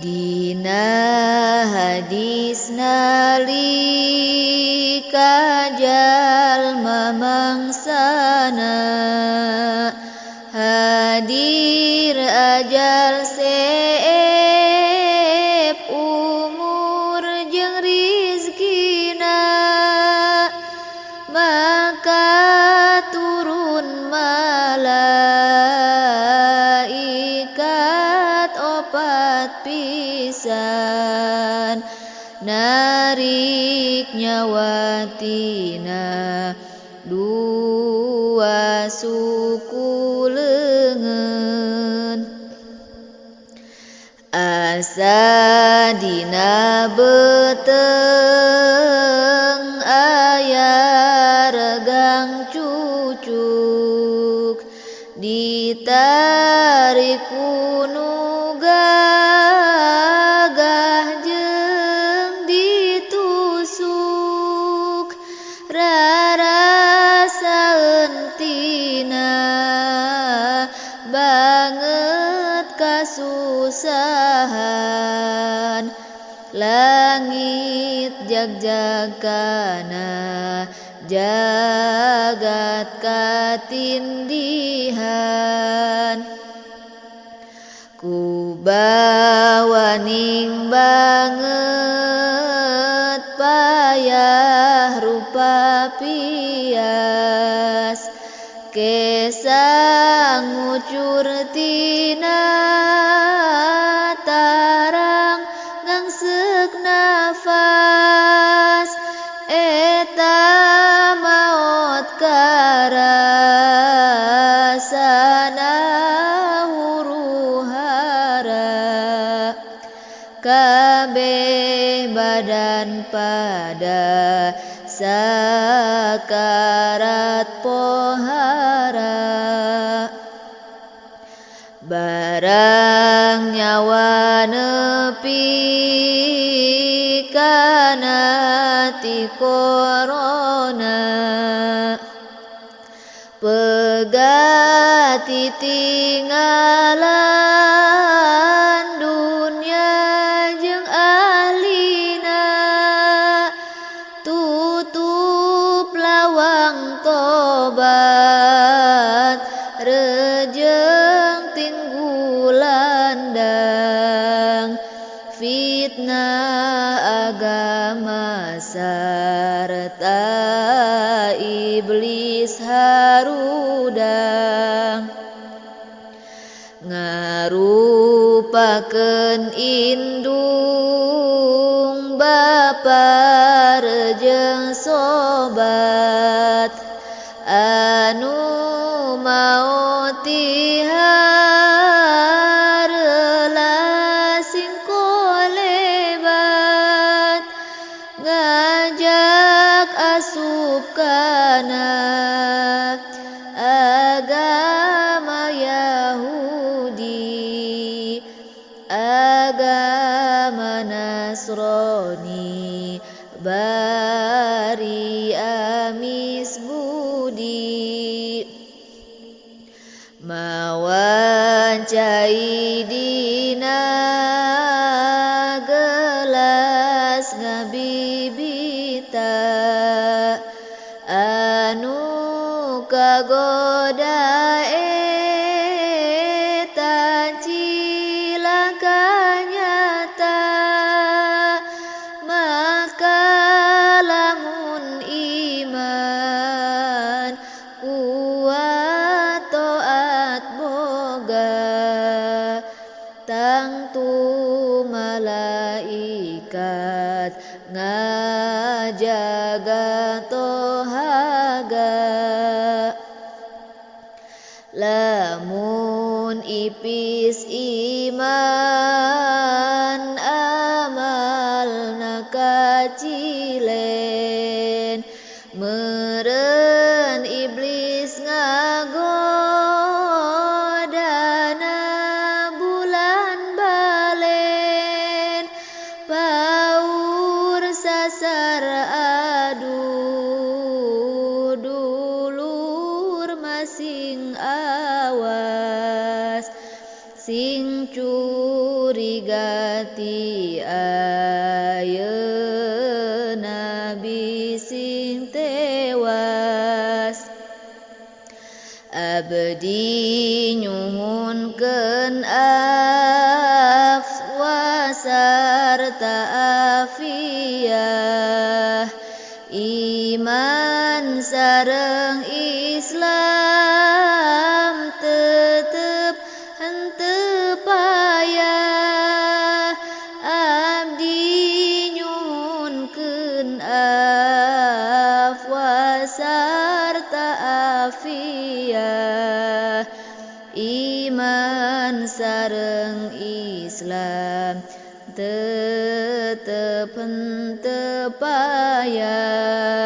Dina hadis nalika jalma mangsana hadir ajal seep umur jeung rizkina maka turun malaikat opat pisan narik nyawa tina dua suku leungeun asa dina beuteung aya regang cucuk ditarik ku nu gagah jeung ditusuk rarasaeun tina banget kasusahan langit jag-jagana jagat katindihan ku bawaning banget payah rupa pias kesang ngucur tina tarang ngangseuk nafas eta maot karasana huru hara kabeh badan pada sakarat pohara barang nyawa nepi kana ti korona pegat tinggalan dunya jeung ahlina tutup lawang tobat rejeng tinggulandang fitnah agama sarta iblis harudang ngarupakeun indung bapa jeung sobat anu maot tihareula sing kolebat ngajak asup kana agama Yahudi agama Nasrani bari amis budi mawan cai dina gelas ngabibita anu kagoda eta cilaka nyata maka lamun iman kuat taat boga tangtu malaikat ngajaga tohaga lamun ipis iman amalna kacilen meureun iblis ngagodana bulan balen paur sasar adu dulur masing awas sing Curiga ti ayeuna bising tewas. Abdi nyuhunkeun afwa sarta afiah, iman sareng Islam tetep henteu payah. Abdi nyuhunkeun afwa sarta afiah, iman sareng Islam tetep henteu payah.